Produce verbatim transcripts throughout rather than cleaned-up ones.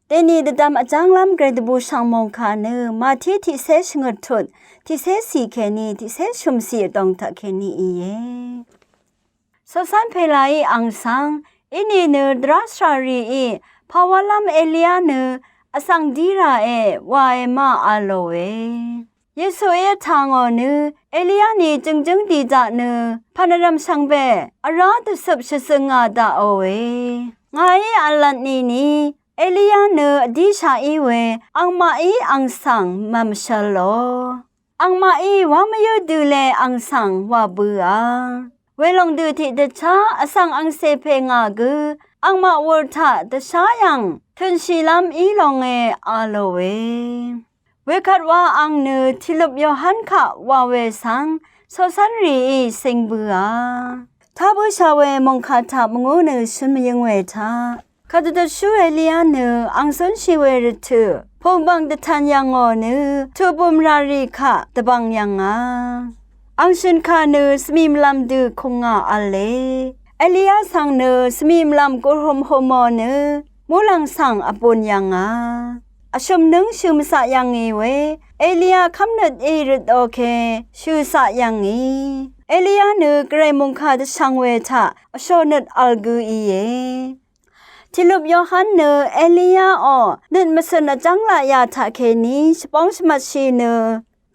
Dèní dvdvm vjv́nglv́m gvray dvbùshv̀ng mòngkà nø Màtí tiqcé shvngøt tut, tiqcé cì kèní tiqcé shø̀mcì vdòng taq kèní íe. Coqcv́n pèlàí ang svng, inìnø dvrá svràrìí pàwálv́m Eliya nø vsvng dí ràe wae ma a lòe. Yesuí vtà ngò nø Eliya ní jøngjǿng dì daq nø pv̀n vrv̀m shvngbe vrá dvcøp shvzøng ngà daqòe. Ngàí v̄l lvt nìni Eliya nø vdíshaq í we angmaqí ang svng mv̀mshv̄l lò. Angmaqí wá mvyǿ dø le ang svng wà bøà. Welòng dø tiq dvchá vsvng angcè pè ngà gø angmaq wur taq dvshá yv̀ng tø̄nshìlv́m í longe a lòe. Wekvt wa ang nø tìløp Yohan kaq wà we svng coqcv́nrìí cing bøà. Tá bǿshà we mòngkà taq mvngú nø shøn mvyøng we taq kadvdvshú Eliya nø ang zúnshì we rvtø̀ pùngbv̀ng dvtv̄n yv̀ngò nø tuqbùm ràrì kaq dvbv̀ng yv̀ngà. Ang shø̀nkà nø svmì mvlv̀m dø kùngà v̄le. Eliya svng nø svmì mvlv̀m gurhum humò nø muqlàng svng vbùn yv̀ngà. Vshø̀m nǿng shø̀ mvcaq yv̀ngì we Eliya kv́mnøt í røt oke shø̀ caq yv̀ngì. Eliya nø gvray mòngkà dvshvng we taq vshònøt v̄l gø íe. Tìløp Yohan nø Eliyaò nøt mvcø̀n vjv́ng laq yà taqkèní shvbóng shvmvtshì nø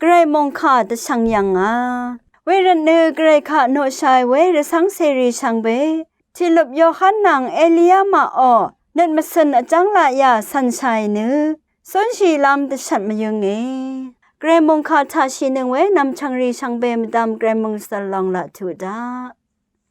gvray mòngkà dvshvng yv̀ngà. Wervt nø gvray kaq noqshàì we rvcv́ng cèrì shvngbe tìløp Yohan nvng Eliya maqò nøt mvcø̀n vjv́ng laq yà cv̀nshàì nø zúnshìlv́m dvshvt mvyønge. Gvray mòngkà taq shìnøng we nv̀mchv̀ngrì shvngbe mvdvm gvray mòngsv̀l lòng laq tuq daq.